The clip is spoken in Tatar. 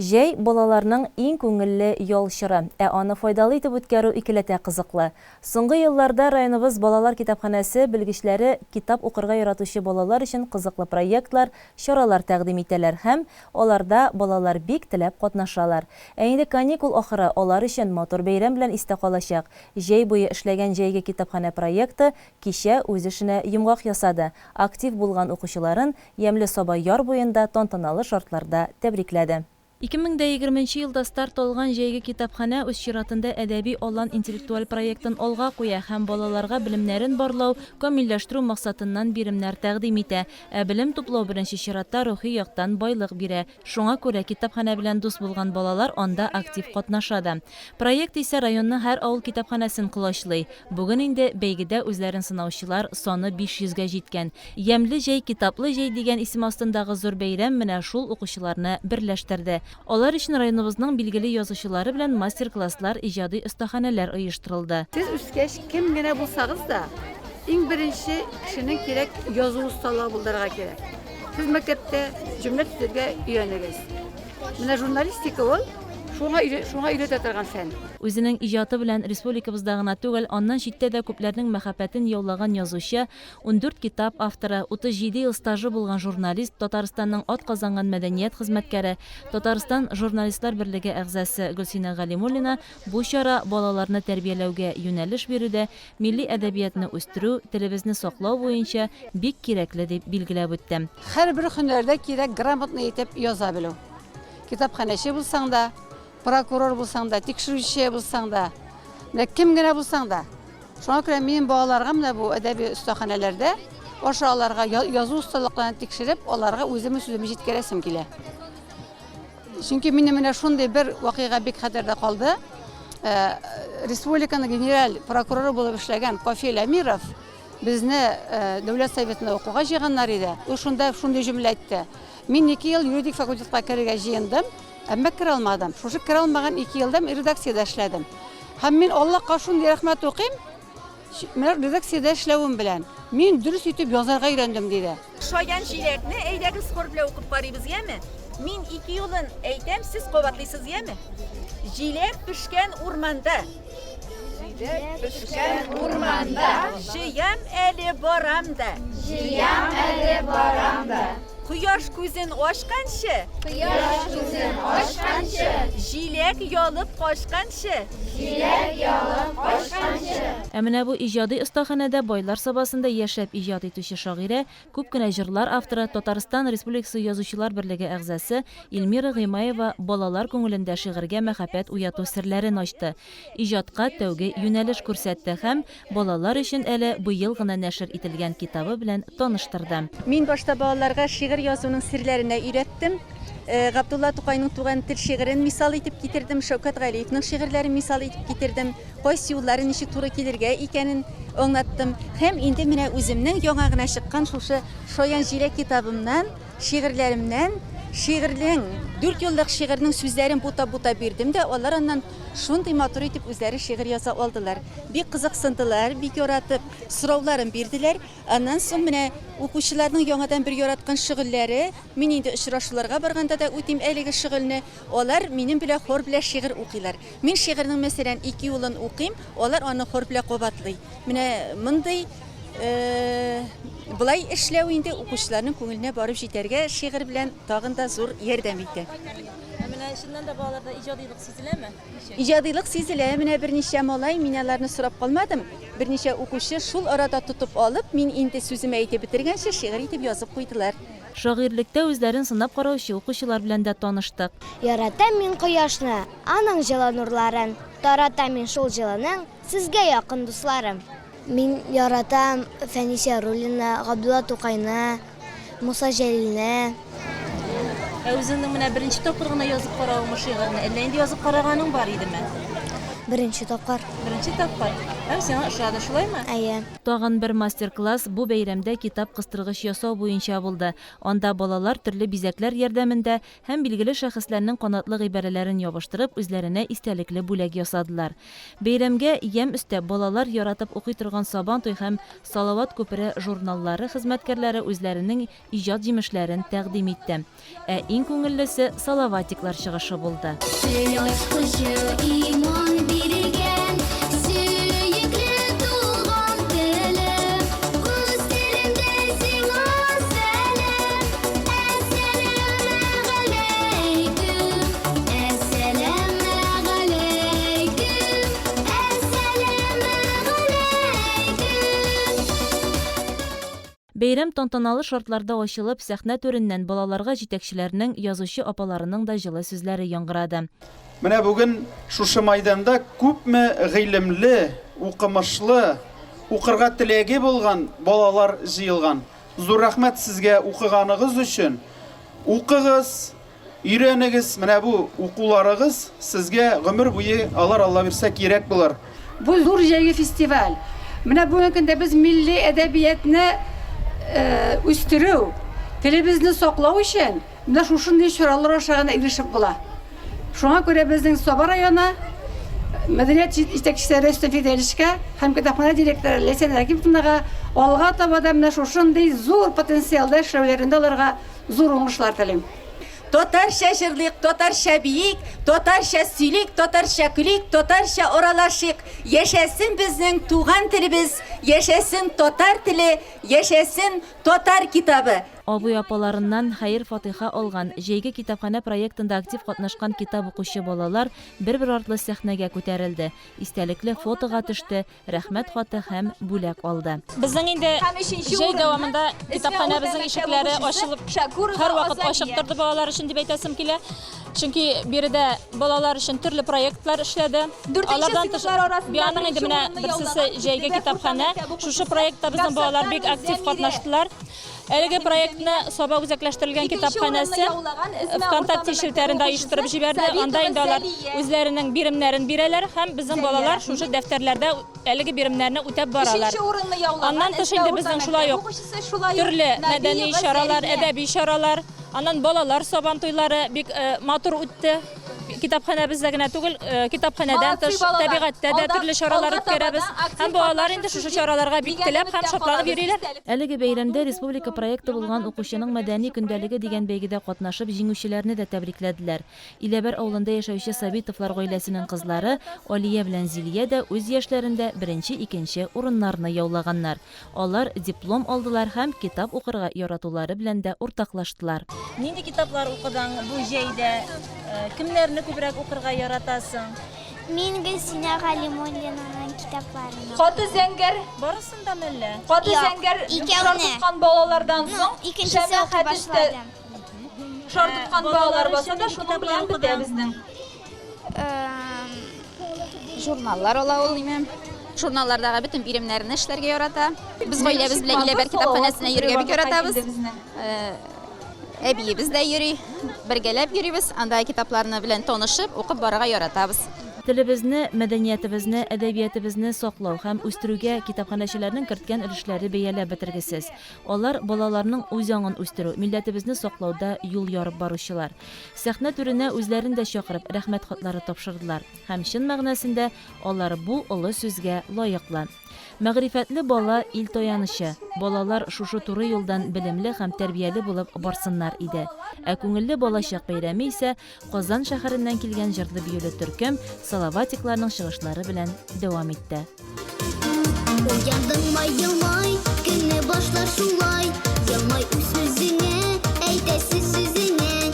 Җәй, балаларның иң күңелле ял чоры. Ә аны файдалы итеп үткәрү икеләтә кызыклы. Соңгы елларда районыбыз балалар китапханәсе белгечләре китап укырга яратучы балалар өчен кызыклы проектлар, чаралар тәкъдим итәләр һәм аларда балалар бик теләп катнашалар. Ә инде каникул ахыры алар өчен матур бәйрәм белән истә калачак. Җәй буе эшләгән Җәйге китапханә проекты кичә үз эшенә йомгак ясады, актив булган укучыларын Ямьле Саба яр буенда тантаналы шартларда тәбрикләде. 2020 нче елда старт алган Җәйге китапханә үз чиратында Әдәби алан интеллектуаль проектын алга куя һәм балаларга белемнәрен барлау, камилләштерү максатыннан биремнәр тәкъдим итә. Ә белем туплау беренче чиратта рухи яктан байлык бирә. Шуңа күрә китапханә белән дус булган балалар анда актив катнаша да. Проект исә районның һәр авыл китапханәсен колачлый. Бүген инде бәйгедә үзләрен сынаучылар саны 500 гә җиткән. Ямьле җәй, китаплы җәй дигән исем астындагы зур бәйрәм менә шул укучыларны берләштерде. Алар өчен районыбызның билгеле язучылары белән мастер-класслар, иҗади остаханәләр оештырылды. Сез үскәч, кем генә булсагыз да, иң беренче кешенең кирәк язу осталыгы булдырырга кирәк. Сез мәктәптә җөмлә төзергә өйрәнегез. Менә журналистика ул шуңа шуңа өйрәтә торган фән. Үзенең иҗаты белән республикабызда гына түгел, аннан читтә дә күпләрнең мәхәббәтен яулаган язучы, 14 китап авторы, 37 ел стажы булган журналист, Татарстанның атказанган мәдәният хезмәткәре, Татарстан Журналистлар берлеге әгъзасы Гөлсинә Галимуллина бу чара балаларны тәрбияләүгә юнәлеш бирүдә, милли әдәбиятны үстерү, телебезне саклау буенча бик кирәкле дип билгеләп үтте. Һәрбер һөнәрдә кирәк грамотно итеп яза белү. Китапханәче булсаң да, прокурор булсаң да, тикшерүче булсаң да, менә кем генә булсаң да. Шуңа күрә минем балаларга менә бу әдәби остаханәләрдә аша аларга язу осталыкларын тикшереп, аларга үземнең сүземне җиткерәсем килә. Чөнки минем менә шундый бер вакыйга бик хәтердә калды. Э, республиканың генераль прокуроры булып эшләгән Кафил Әмиров безне э, Дәүләт Советына укуга җыйганнар иде. Ул шунда шундый җөмлә әйтте. Мин ике ел юридик факультетка керергә җыендым, әмма керә алмадым. Шушы керә алмаган ике елда мин редакциядә эшләдем. Һәм мин Аллаһка шундый рәхмәт укыйм, менә редакциядә эшләвем белән мин дөрес итеп язарга өйрәндем, диде. Шаян җиләкне әйдәгез хор белән укып карыйбыз, яме? Мин ике юлын әйтәм, сез кабатлыйсыз, яме? Җиләк пешкән урманда. Җиләк пешкән урманда. Җыям әле барам да. Җыям әле барам да. Кояш күзен ачканчы. Кояш күзен ачканчы. Җиләк ялып качканчы. Җиләк ялып качканчы. Ә менә бу иҗади остаханәдә Байлар Сабасында яшәп иҗат итүче шагыйрә, күп кенә җырлар авторы, Татарстан Республикасы Язучылар берлеге әгъзасы Эльмира Гыймаева балалар күңелендә шигырьгә мәхәббәт уяту серләрен ачты. иҗатка тәүге юнәлеш күрсәтте һәм балалар өчен әле быел гына нәшер ителгән китабы белән таныштырды. Мин башта балаларга шигырь язуның серләренә өйрәттем. Габдулла Тукайның Туган тел шигырен мисал итеп китердем, Шәүкәт Галиевның шигырьләрен мисал итеп китердем, кайсы юллары ничек туры килергә икәнен аңлаттым. Һәм инде менә үземнең яңа гына чыккан шушы Шаян җиләк китабымнан Шигырьләремнән шигырьнең, дүртьюллык шигырьнең сүзләрен бутап-бутап бирдем дә, алар аннан шундый матур итеп үзләре шигырь яза алдылар. Бик кызыксындылар, бик яратып сорауларын бирделәр. Аннан соң менә укучыларның яңадан бер яраткан шөгыльләре, мин инде очрашуларга барганда да үтим әлеге шөгыльне, алар минем белән хор белән шигырь укыйлар. Мин шигырьнең, мәсәлән, ике юлын укыйм, алар аны хор белән кабатлый. Менә мондый болай эшләү инде укучыларның күңеленә барып җитәргә шигырь белән тагын да зур ярдәм итә. Ә менә чыннан да балаларда иҗадилык сизеләме? Ничек? Иҗадилык сизелә. Менә берничә малай, мин аларны сорап калмадым, берничә укучы шул арада тотып алып, мин инде сүземә әйтеп бетергәнче, шигырь итеп язып куйдылар. Шагыйрьлектә үзләрен сынап караучы укучылар белән дә таныштык. Яратам мин кояшны, аның җылы нурларын. Таратам мин шул җылының Сезгә якын дусларым. Мин яратам Фәнис Яруллинны, Габдулла Тукайны, Муса Җәлилне. Ә үзеңнең менә беренче тапкыр гына язып каравыңмы шигырьне, әллә инде язып караганың бар идеме? Беренче тапкыр. Беренче тапкыр. Һәм сиңа ошады, шулаймы? Әйе. Тагын бер мастер-класс бу бәйрәмдә китап кыстыргыч ясау буенча булды. Анда балалар төрле бизәкләр ярдәмендә һәм билгеле шәхесләрнең канатлы гыйбарәләрен ябыштырып үзләренә истәлекле бүләк ясадылар. Бәйрәмгә ямь өстәп балалар яратып укый торган Сабантуй һәм Салават күпере журналлары хезмәткәрләре үзләренең иҗат җимешләрен тәкъдим итте. Ә иң күңеллесе Салаватиклар чыгышы булды. Тел ачкычы иман биргән, Сөекле туган телем. Үз телемдә сиңа сәлам, Әссәламегаләйкүм, Әссәламегаләйкүм, Әссәламегаләйкүм. Бәйрәм тантаналы шартларда ачылып, сәхнә түреннән балаларга җитәкчеләрнең, язучы апаларының да җылы сүзләре яңгырады. Менә бүген шушы майданда күпме гыйлемле, укымышлы, укырга теләге булган балалар җыелган. Зур рәхмәт сезгә укыганыгыз өчен. Укыгыз, Өйрәнегез, менә бу укуларыгыз сезгә гомер буе алар Алла бирсә кирәк булыр. Бу зур җәйге фестиваль. Менә бүгенге көндә без милли әдәбиятны үстерү, телебезне саклау өчен менә шушындый чаралар аша гына ирешеп була. Шуңа күрә безнең Саба районы мәдәният җитәкчесе Рөстәм Фидәлишкә һәм китапханә директоры Ләйсән Рәкиповнага алга таба да менә шушындый зур потенциалда эшләүләрендә аларга Зур уңышлар телим. Татарча җырлыйк, татарча биик, татарча сөйлик, татарча көлик, татарча аралашыйк. Яшәсен безнең туган телебез, яшәсен татар теле, яшәсен татар китабы! Абый-апаларыннан хәер-фатыйха алган, Җәйге китапханә проектында актив катнашкан китап укучы балалар бер-бер артлы сәхнәгә күтәрелде, истәлекле фотога төште, Рәхмәт хаты һәм бүләк алды. Безнең инде җәй дәвамында китапханәбезнең ишекләре ачылып, һәрвакыт ачык торды балалар өчен дип әйтәсем килә. Чөнки биредә балалар өчен төрле проектлар эшләде. Алардан тыш, аның инде менә берсесе җәйге китапханә. Шушы проектта безнең балалар бик актив катнаштылар. Әлеге проектны Саба үзәкләштерелгән китапханәсе ВКонтакте челтәрендә оештырып җибәрде. Анда инде алар үзләренең биремнәрен бирәләр һәм безнең балалар шушы дәфтәрләрдә әлеге биремнәрне үтәп баралар. Аннан тыш инде безнең шулай ук төрле мәдәни чаралар, әдәби чаралар, аннан балалар сабантуйлары бик матур үтте. Китапханәбездә генә түгел, китапханәдән тыш, табигатьтә дә төрле чаралар үткәрәбез. Һәм балалар инде шушы чараларга бик теләп һәм шатланып йөриләр. Әлеге бәйрәмдә республика проекты булган Укучының мәдәни көндәлеге дигән бәйгедә катнашып җиңүчеләрне дә тәбрикләделәр. Иләбәр авылында яшәүче Сабитовлар гаиләсенең кызлары Алия белән Зилия дә үз яшьләрендә беренче-икенче урыннарны яулаганнар. Алар диплом алдылар һәм китап укырга яратулары белән дә уртаклаштылар. Нинди китаплар укыдың бу җәйдә? Кемнәрне күбрәк укырга яратасың? Мин Гөлсинә Галимуллинаның китапларын укыдым. Каты зәңгәр. Барысын да мәллә? Каты Юк, зәңгәр шар икәүне. тоткан балалардан Ну, соң икенчесе укый шәмәхә төстә башладым. шар тоткан Балалар балалар өчен баса да нинди шуның китаплар белән бетә укыдың? безнең. Журналлар ала ул, имем. Журналлардагы бөтен биремнәрне эшләргә ярата. Без гаиләбез белән Иләбәр китапханәсенә йөрергә бик яратабыз. Әбиебез дә йөри. Бергәләп йөрибез. Андагы китапларны белән танышып, укып барырга яратабыз. Телебезне, мәдәниятебезне, әдәбиятебезне саклау һәм үстерүгә китапханәчеләрнең керткән өлешләре бәяләп бетергесез. Алар, балаларның үзаңын үстерү, милләтебезне саклауда юл ярып баручылар. Сәхнә түренә үзләрен дә чакырып, рәхмәт хатлары тапшырдылар. Һәм чын мәгънәсендә алар бу олы сүзгә лаеклы. Мәгърифәтле бала, ил таянычы. Балалар шушы туры юлдан белемле һәм тәрбияле булып барсыннар иде. Ә күңелле балачак бәйрәме исә Казан шәһәреннән килгән җырлы-биюле төркем Салаватикларның чыгышлары белән дәвам итте. Уяндыңмы, елмай, көнне башла шулай. Елмай үз-үзеңә, әйтәсе сүзеңә.